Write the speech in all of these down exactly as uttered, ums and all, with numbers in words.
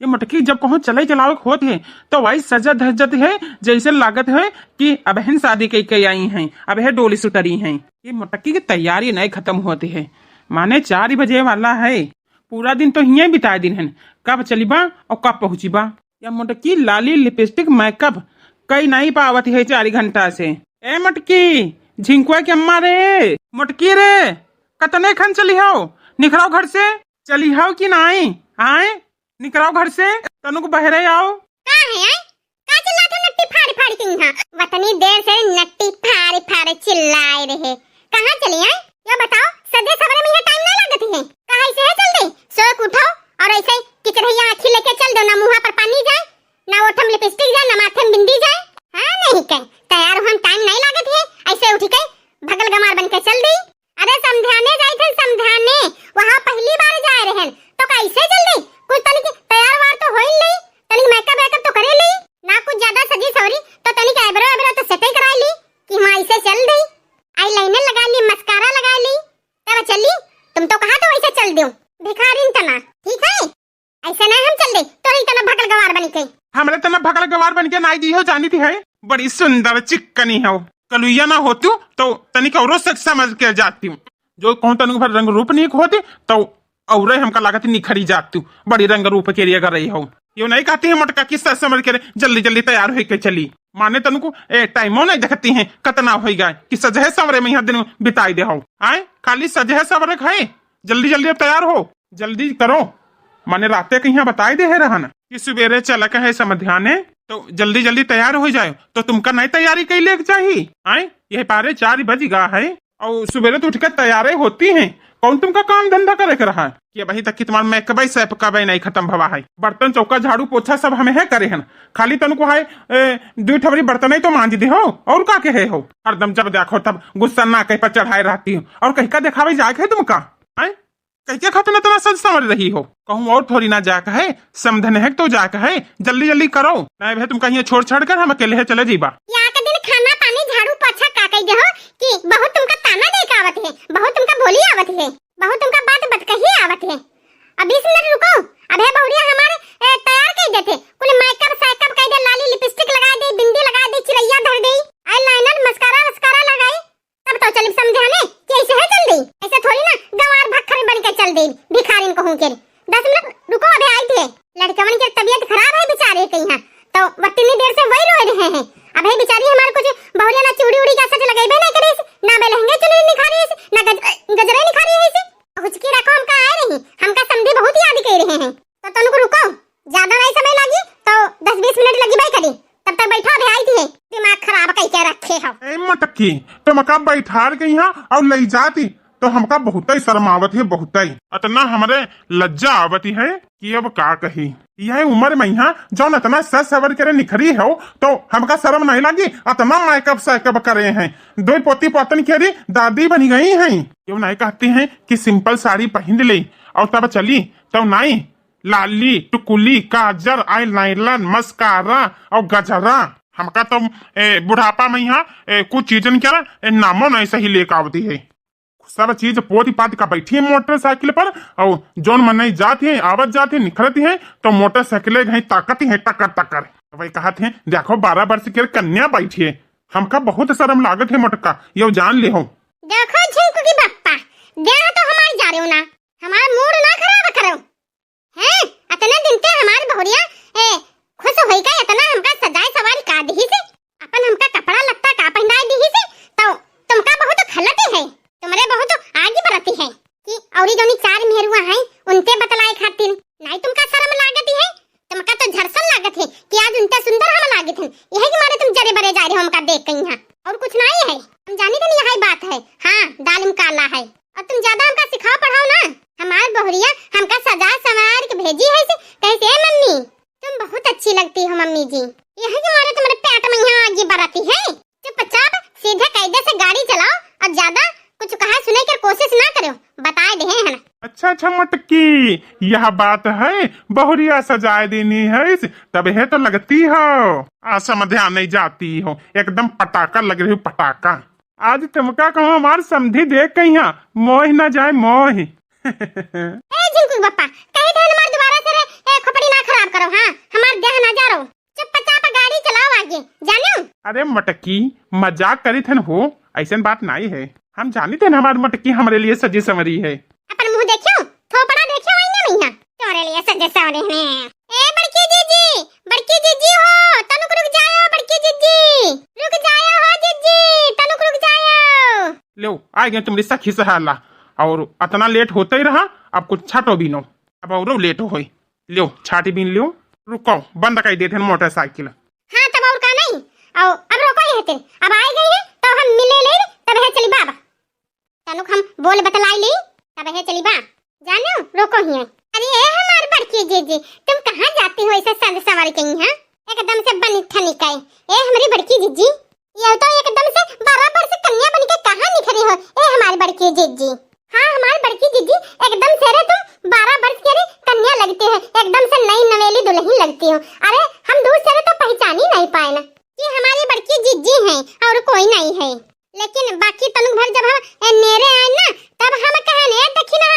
ये मोटकी जब कहूँ चलइ चलावक होत है, तो वही सजत धजत है, जइसे लागत है कि अबहिन शादी कइ के आई हैं, अबहे डोली से उतरी हैं। ये मोटकी की तैयारी नहीं खतम होत है, माने चार ही बजे वाला है। पूरा दिन तो हियें बिताए दिन हन, कब चलिबा और कब पहुँचिबा? या मोटकी लाली, लिपस्टिक, मेकअप कइ नहीं पावत है चार घंटा से। ए मोटकी, झिंकुआ के अम्मा रे, मोटकी रे, कतने खन चलिहौ? निखरौ घर से, चलिहौ कि नाई? आए, निखरौ घर से, तनुक बहरे आओ। का है, आए? का चिल्लात है नट्टी फाड़ फाड़ के यहाँ? वतनी देर से नट्टी फाड़ फाड़ चिल्लाए रहे। कहाँ चली, आए? या बताओ, सजे सवरे में यहाँ टाइम ना लागत है? कहाँ ऐसे है चल दे? सोए के उठो और ऐसे किचरहिया आँखी लेके चल दो, ना मुँहा पर पानी जाए, ना ओठम लिपस्टिक जाए, ना माथे में बिंदी जाए। हाँ, नहीं के तैयार होन टाइम नहीं लागत है, ऐसे उठ के भगल गमार बन के चल दी। अरे समझाने जाई थे, समझाने, वहाँ पहली बार जाए रहन, तो कैसे चल दी? कुछ तनिक तैयार वार तो होई ली, तनिक मेकअप वेकअप तो करे ली, ना कुछ ज्यादा सजी सवरी, तो तनिक eyebrow eyebrow तो सेटे कराई ली कि वहाँ ऐसे चल दी, eyeliner लगा ली, mascara लगा ली, तब चली। तुम तो कहा तो वैसे चल दो, भिखारिन तना, ठीक है? ऐसे नहीं हम चल दे, तोरी तना भगल गवार बन के। हमरे तना भगल गवार बन के नाई दी हो, जानी थी है, बड़ी सुंदर चिकनी हो। कलुइया ना होतू तो तनिक औरो सच समझ के जाती। जो कहूँ तनिक भर रंग रूप नीक होती तो औरे हमका लागत निखरी जातू। बड़ी रंग रूप के लिए अगर रही हो, यो नहीं कहती है मोटका कि सच समझ के रे, जल्दी जल्दी तैयार होके चली। माने तनिको ए टाइमो नहीं देखती हैं, कतना होई गए कि सजहे सवरे में यहाँ दिन बिताई दे हो। आए, खाली सजहे सवरे खाए, जल्दी जल्दी अब तैयार हो, जल्दी करो। माने राते के यहाँ बताई दे है रहन कि सुबेरे चलक है समध्याने, तो जल्दी जल्दी तैयार हो जाए। तो तुमका नहीं तैयारी कैले के चाहिए? आए, ये पारे चार बज गा है और सुबेरे तो उठ के तैयार होती हैं। कौन तुमका काम धंधा करे के रहा है कि अभी तक कि तुम्हार मेकअप सैप का नहीं खत्म भवा है? बर्तन चौका झाड़ू पोछा सब हमें है करे हन, खाली तनको है ए, दुई ठवरी बर्तन ही तो मांज दे हो और का कहे हो? हरदम जब देखो तब गुस्सा ना कहीं पर चढ़ाए रहती हो और कहीं का दिखावे जाए है तुमका? हैं? कहीं के खातिर इतना सज समझ रही हो? कहूँ और थोड़ी ना जाक है, समधन है तो जाक है, जल्दी जल्दी करो, नहीं भे तुम कहीं छोड़ छाड़ कर हम अकेले है चले जीबा। या के दिन खाना पानी झाड़ू पोछा का कह दे हो कि बहुत तुमका ताना दे के आवत है, बहुत तुमका बोली आवत है, बहुत तुमका बात बतकही आवत है। अब बीस मिनट रुको, अब है बहुरिया हमारे ए, तैयार कह देते, कुल मेकअप सैकअप कह दे, लाली लिपस्टिक लगा दे, बिंदी लगा दे, चिरैया धर दे, eyeliner mascara वस्कारा लगाई, तब तो चली समझाने कि ऐसे है जल्दी, ऐसे थोड़ी ना गंवार भक्खर बन के चल दे, भिखारिन कहूँ के। दस मिनट रुको, अबे आई थे। लड़कवन के तबीयत खराब है बेचारे के यहाँ, तो वतनी देर से वही रोए रहे हैं। अब है बेचारी हमारे कुछ बहुरिया ना चूड़ी उड़ी का सच लगेबे नहीं करीस, ना बे लहंगे चुनरी निखारीस, ना गज-, गजरे निखारी है इसे। हुचकी रखो, हमका आए रही, हमका समधी बहुत याद कर रहे हैं। तो तनुक रुको, ज्यादा नहीं समय लागी तो दस बीस मिनट लगी बाई करी, तब तक बैठो, अबे आई थी, दिमाग खराब कई के रखे हो। ए मटकी, तुमका बैठार के यहाँ और ले जाती तो हमका बहुत ही शर्म आवत है, बहुत ही। इतना हमरे लज्जा आवत है कि अब का कही। यह उम्र में यहाँ जौन इतना सज सवर के निखरी हो तो हमका शर्म नहीं लागी? इतना मेकअप सेकअप करे हैं, दो पोती पोतन के री दादी बनी गई हैं। क्यों नहीं कहती हैं कि सिंपल साड़ी पहन ले और तब चली, तो नहीं लाली, टुकुली, काजर, eyeliner, mascara और गजरा। हमका तो, ए, बुढ़ापा में यहाँ, ए, कुछ चीजन के, ए, नामो नहीं सही लेके आवती है। सब चीज पोती पाती का बैठी है मोटरसाइकिल पर, और जौन मनई जाती है, आवत जाती है, निखरती है, तो मोटरसाइकिल घई ताकती है टकर टकर। वही कहत है, "देखो, बारह वर्ष के कन्या बैठी है।" हमका बहुत शर्म लागत है मोटका, यो जान ले हो। देखो झिंकू की बप्पा, देह तो हमार जारे ना, हमार मूड ना खराब करो। हैं? अतने दिन ते हमार बहुरिया, ए, खुश होई का इतना हमका सजाए सवारी का दिही से, अपन हमका कपड़ा लत्ता का पहनाए दिही से, तो तुमका बहुत खलती है, तुमरे बहुत आगी बरती है कि औरी जौनी चार मेहरुआ हैं, उनते बतलाए खातिर। नहीं तुमका शर्म लागती है, तुमका तो झरसन लागत है कि आज उनते सुंदर हम लागत हैं, यही के मारे तुम जरे बरे जा रहे हो हमका देख के यहाँ। और कुछ नहीं है, हम जानी थे नहीं, यही बात है। हाँ, दालिम काला है। और तुम ज्यादा हमका सिखाओ पढ़ाओ ना। हमार बहुरिया हमका सजा संवार के भेजी है से, कहे से, "ए मम्मी, तुम बहुत अच्छी लगती हो मम्मी जी।" यही के मारे तुम्हारे पेट में यहाँ आगी बरती है। चुपचाप सीधे कायदे से गाड़ी चलाओ और ज्यादा कुछ कहा सुने के कोशिश ना करो, बताए दे हैं। अच्छा, अच्छा मटकी, यह बात है, बहुरिया सजाए देनी है, तब है तो लगती हो। आ समध्या नहीं जाती हो, एकदम पटाखा लग रही हो, पटाखा। आज तुमका कहूँ हमार समधी देख कहिया, मोह ना जाए, मोह। ए झिंकू बप्पा, कहे थे हमार दोबारा से रे, ए, खोपड़ी ना खराब जानो? अरे मटकी, मजाक करित हन हो, अइसन बात नाई है। हम जानित हन हमार मटकी हमरे लिए सजी संवरी है। अपन मुँह देखियो, थोपड़ा देखियो आईना में यहाँ। तोरे लिए सजे संवरे हैं। ए बड़की जीजी, बड़की जीजी हो, तनुक रुक जायो, बड़की जीजी, रुक जायो हो जीजी, तनुक रुक जायो। लो, आ गए तुम्हारी सखी सहेला, और अतना लेट होते ही रहा, अब कुछ छाटो बीनो, अब औरो लेट होई। लो, छाटी बीन लो, रुको, बंद कर देते हैं मोटरसाइकिल। हाँ, तब और का नहीं, आओ, अब रोको ये हते, अब आए गई है, तो हम मिले ले, तब है चली बाबा। तनुक हम बोल बतलाई ली, तब है चली बा। जानो, रोको ही है। अरे ए हमार बड़की जीजी, तुम कहाँ जाती हो ऐसे सज संवर के यहाँ? एकदम से बनी ठनी का है। ए हमारी बड़की जीजी, ये तो एकदम से बारह बरस कन्या बन के कहाँ निखरी हो? ए हमारी बड़की जीजी। हाँ, हमारी बड़की जीजी, एकदम से रे तुम बारह बरस के रे कन्या लगती हो, एकदम से नई नवेली दुल्हन लगती हो। अरे, हम दूर से रे तो पहचान ही नहीं पाए ना कि हमारी बड़की जीजी हैं और कोई नहीं है। लेकिन बाकी तनुक भर जब हम, ए, नेरे आए ना, तब हम कहन, "ए दखिना,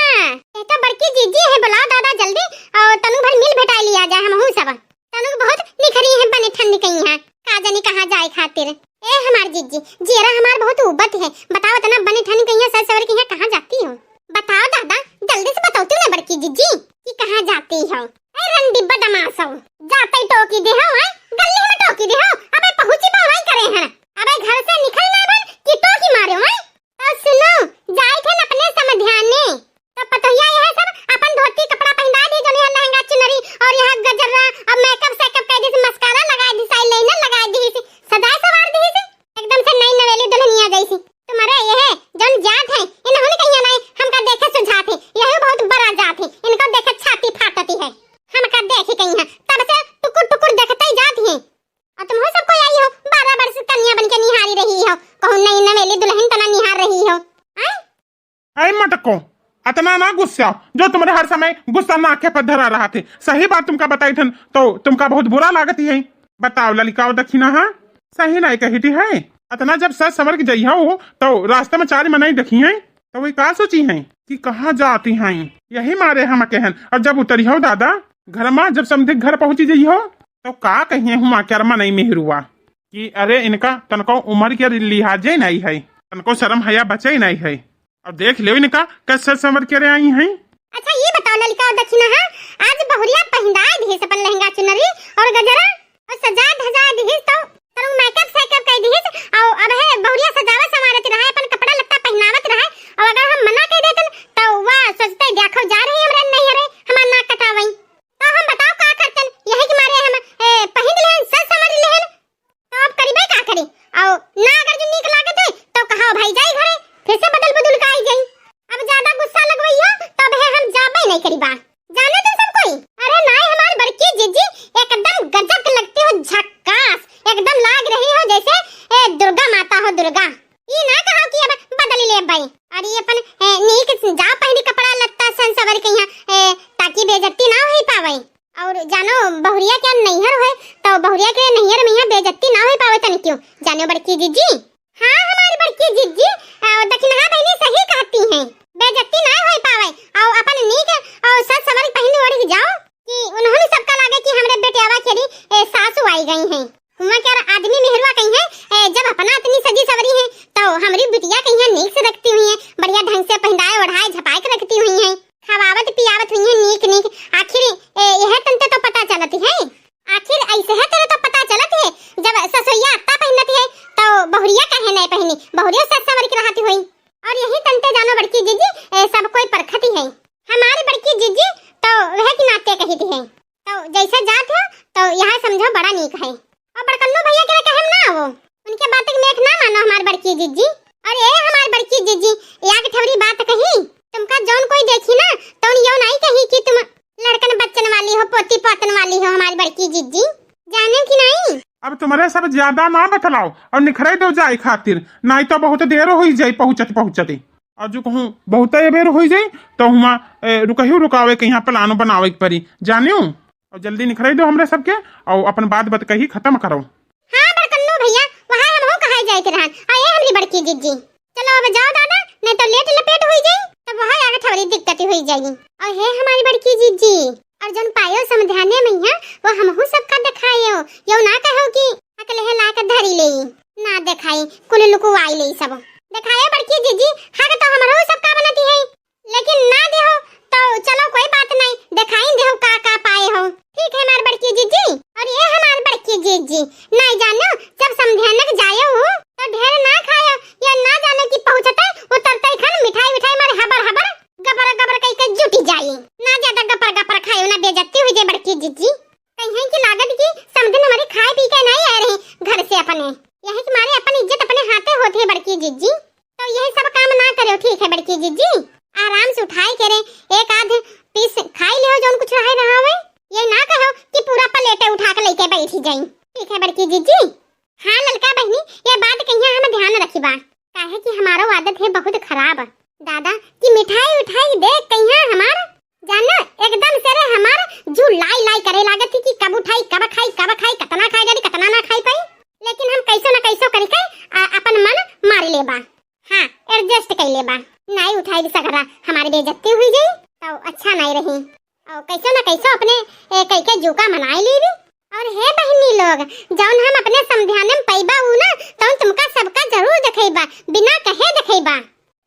ये तो बड़की जीजी है, बुलाओ दादा जल्दी, और तनुक भर मिल भेटाई लिया जाए हमहू सब।" तनुक बहुत निखरी है बने ठंड कहीं है, का जानी कहाँ जाए खातिर। ए हमार जीजी, जियरा हमार बहुत उबत है, बताओ इतना बने ठंड कहीं है, सज संवर के यहाँ कहाँ जाती हो? बताओ दादा, जल्दी से बताओ तू ना बड़की जीजी कि कहाँ जाती हो? ए रंडी बदमाश हो, जाते ही टोकी दे हो, आए गली में टोकी दे हो, अबे पहुँची बा वहीं करे हैं। अबे घर से निकल ना बन कि टोकी मारे हो, हैं? तो सुनो, जाए थे न अपने समधियाने, तो पतोहिया यह सब अपन धोती कपड़ा पहना दी, जो यह लहंगा चुनरी और यह गजरा और मेकअप सेकअप कर दी, मस्कारा लगा दी, eyeliner लगा दी, सजाए सवार दी, एकदम से नई नवेली दुल्हनिया जैसी। तुम्हारे यह जौन जात है, इन्होंने कहीं नहीं, हमका देखे सुझात है, यही बहुत बड़ा जात है, इनको देखे छाती फाटती है, हमका देखी कहीं है, तब से टुकुर टुकुर देखते ही जात है। और तुम हो सब कोई आई हो, बारह बरस कन्या बन के निहारी रही हो, कहूँ नई नवेली दुल्हन तना निहार रही हो, हैं? ऐ मटको, अतना ना गुस्सा, जो तुम्हारे हर समय गुस्सा नाके पर धरा रहा थे। सही बात तुमका बताई थन, तो तुमका बहुत बुरा लागत ही है। बताओ ललिकाओ दखिना, हाँ? सही नहीं कही थी है। अतना जब सज संवर के जइहो, तो रास्ते में चार मनई देखी हैं, तो वे का सोची हैं कि कहाँ जाती हैं? यही मारे हम कहन। और जब उतरी हो दादा, घर में जब समझे घर पहुँची जइहो, तो का कहिए हुआ कर्मा नहीं मेहरुआ कि अरे इनका तनको उम्र के लिहाजे नहीं है, तनको शर्म हया बचे नहीं है। अब देख लो इनका कैसे संवर के रे आई हैं। अच्छा ये बताओ ललिका और दखिना, हाँ, आज बहुरिया पहिंदाए दिहिस अपन लहंगा चुनरी और गजरा और सजा धजा दिहिस तो तनु मेकअप सेकअप कर दिहिस और अब है बहुरिया सजावत संवारत रहा है, अपन कपड़ा लत्ता पहनावत रहा है और अगर हम मना कर देतन तो वह सोचते देखो जा रही हमरे नहीं रे हमार नाक कटावई। तो हम बताओ का करतन, यही के मारे हम, ए, पहिन लेहन, सज संवर लेहन। तो अब करिबे का करी? और ना अगर जो नीक लागत है तो कहा भाई जाई घरे, फिर से बदल बदल के आई जाई। अब ज्यादा गुस्सा लगवई हो तो अब है हम जाबे नहीं करिबा। जाने तुम सब कोई? अरे नाई हमार बड़की जीजी एकदम गजब के लगती हो, झक्कास, एकदम लाग रही हो जैसे, ए, दुर्गा माता हो दुर्गा। ई ना कहो कि अब बदल ले भाई। और ये अपन, ए, नीक जाओ पहनी कपड़ा लत्ता सन सवर के यहाँ, ए, ताकि बेइज्जती ना होई पावे। और जानो बहुरिया के नैहर होए तो बहुरिया के नैहर में यहाँ बेइज्जती ना होई पावे तन क्यों? जानो बड़की जीजी। हाँ हमारी बड़की जीजी, अ, दखिनहा बहनी सही कहती हैं, बेइज्जती ना होई पावे। और अपन नीक और सज सवर पहन ओढ़ के जाओ कि उन्होंने सबका लागे कि हमरे बेटियावा के री, ए, सासू आई गई हैं। हुआ क्या आदमी मेहरुआ कहीं है, ए, जब अपना इतनी सजी सवरी है तो हमरी बिटिया कहीं है नीक से रखती हुई है, बढ़िया ढंग से पहनाए ओढ़ाए झपाए के रखती हुई है, खवावत पियावत हुई है नीक नीक। आखिर, ए, यह तन ते तो पता चलत है, आखिर ऐसे है तेरे तो पता चलत है, जब ससुइया अत्ता पहनत है तो बहुरिया काहे नहीं पहनी, बहुरिया सज संवर के रहती हुई। और यही तन ते जानो बड़की जीजी, ए, सब कोई परखती है। हमारी बड़की जीजी तो वह की नाते कही थी है, तो जैसे जात हो तो यहाँ समझो बड़ा नीक है। और बड़कन्नू भैया के कहम ना हो, उनके बात के मेख ना मानो हमार बड़की जीजी। और ए हमार बड़की जीजी, एक ठवरी बात कही, तुमका जौन कोई देखी ना तो उन यो नहीं कही कि तुम लड़कन बच्चन वाली हो, पोती पोतन वाली हो हमार बड़की जीजी, जाने कि नहीं? अब तुम्हारे सब ज्यादा ना बतलाओ और निखरे दो जाए खातिर, नहीं तो बहुत देर हो जाए पहुँचत पहुँचते। और जो कहूँ बहुत बेर हो जाए तो हुआ, ए, रुकही रुकावे के यहाँ प्लानो बनावे के पड़ी, जानियो। और जल्दी निखरे दो हमरे सबके और अपन बात बतकही खत्म करो। हाँ बड़कन्नू भैया, वहाँ हमहू कहे जाए के रहन। और ये हमरी बड़की जीजी, चलो अब जाओ दादा, नहीं तो लेट लपेट हुई जाई, तब वहाँ आगे ठवरी दिक्कत हुई जाई। और हे हमारी बड़की जीजी, और जौन पायो समझाने में है, वो हमहू सबका दिखायो, यो ना कहो कि अकले है ना देखाई, कुल लुकुआई ले सब। देखाए बड़की जिज्जी, हक तो हमरो सब का बनती है, लेकिन ना देहो तो चलो कोई बात नहीं, देखाई देहो का का पाए हो। ठीक है हमार बड़की जिज्जी। और ये हमार बड़की जिज्जी, नहीं जानो जब समधियानक जायो हो तो ढेर ना खायो, ये ना जानो कि पहुँचते उतरते खन मिठाई विठाई मारे हबर हबर गबर गबर कई के जुटी जाई। ना ज्यादा गपर गपर खायो, ना बेइज्जती हुई जाए बड़की जिज्जी। कहीं कि लागत कि समधिन हमारे खाए पी के नहीं आए रहे घर से अपने, यही के मारे अपन इज्जत अपने हाथे होती है बड़की जिज्जी। तो यही सब काम ना करो, ठीक है बड़की जिज्जी, आराम से उठाई के रे एक आध पीस खाई लियो जौन कुछ रहे रहा हुए, ये ना कहो कि पूरा प्लेटे उठा के लेके बैठी जाई। ठीक है बड़की जिज्जी। हाँ ललका बहिनी, ये बात कहिया हम ध्यान रखिबा, काहे कि हमारो आदत है बहुत खराब। दादा कि मिठाई उठाई देख कहिया हमार जाना एकदम से रे हमार जू लाई लाई करे लागत थी कि कब उठाई, कब खाई, कब खाई, कतना खाई जानी, कतना ना खाई पाई। लेकिन हम कैसो ना कैसो करके आ, अपन मन मार लेबा। हाँ, एडजस्ट कर लेबा। नहीं उठाई भी सगरा, हमारी बेइज्जती हुई जाई तो अच्छा नहीं रही। और कैसो ना कैसो अपने ए, कई के जूका मनाई ली भी। और हे बहिनी लोग, जौन हम अपने समधियाने में पैबा उ ना, तौन तुमका सबका जरूर देखैबा, बिना कहे देखैबा।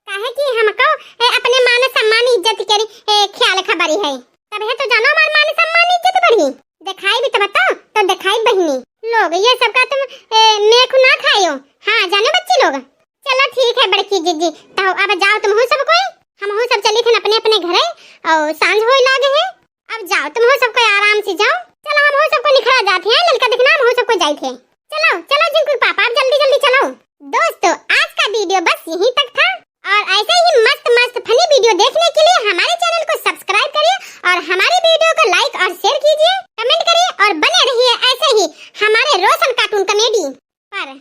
काहे कि हमको ए, अपने मान सम्मान इज्जत के ए, ख्याल खबरी है, तब है तो जानो हमार मान सम्मान इज्जत बढ़ी। देखाई भी तो बताओ, तो देखाई बहिनी लोग, ये सबका तुम ए, मेख ना खायो। हाँ जाने बच्ची लोग, चलो ठीक है बड़की जिज्जी, तो अब जाओ तुम हो सब कोई, हम हो सब चली थे अपने अपने घरे और सांझ होए लागे है। अब जाओ तुम हो सब कोई आराम से जाओ। चलो हम हो सबको निखरा जाते हैं, ललका दिखना हम हो सबको जाए थे। चलो चलो जिनको पापा आप जल्दी जल्दी चलो। दोस्तों आज का वीडियो बस यहीं तक था और ऐसे ही मस्त मस्त फनी वीडियो देखने के लिए हमारे चैनल को सब्सक्राइब करिए और हमारे वीडियो को लाइक और शेयर कीजिए, कमेंट करिए और बने रहिए ऐसे ही हमारे रोशन कार्टून कॉमेडी पर।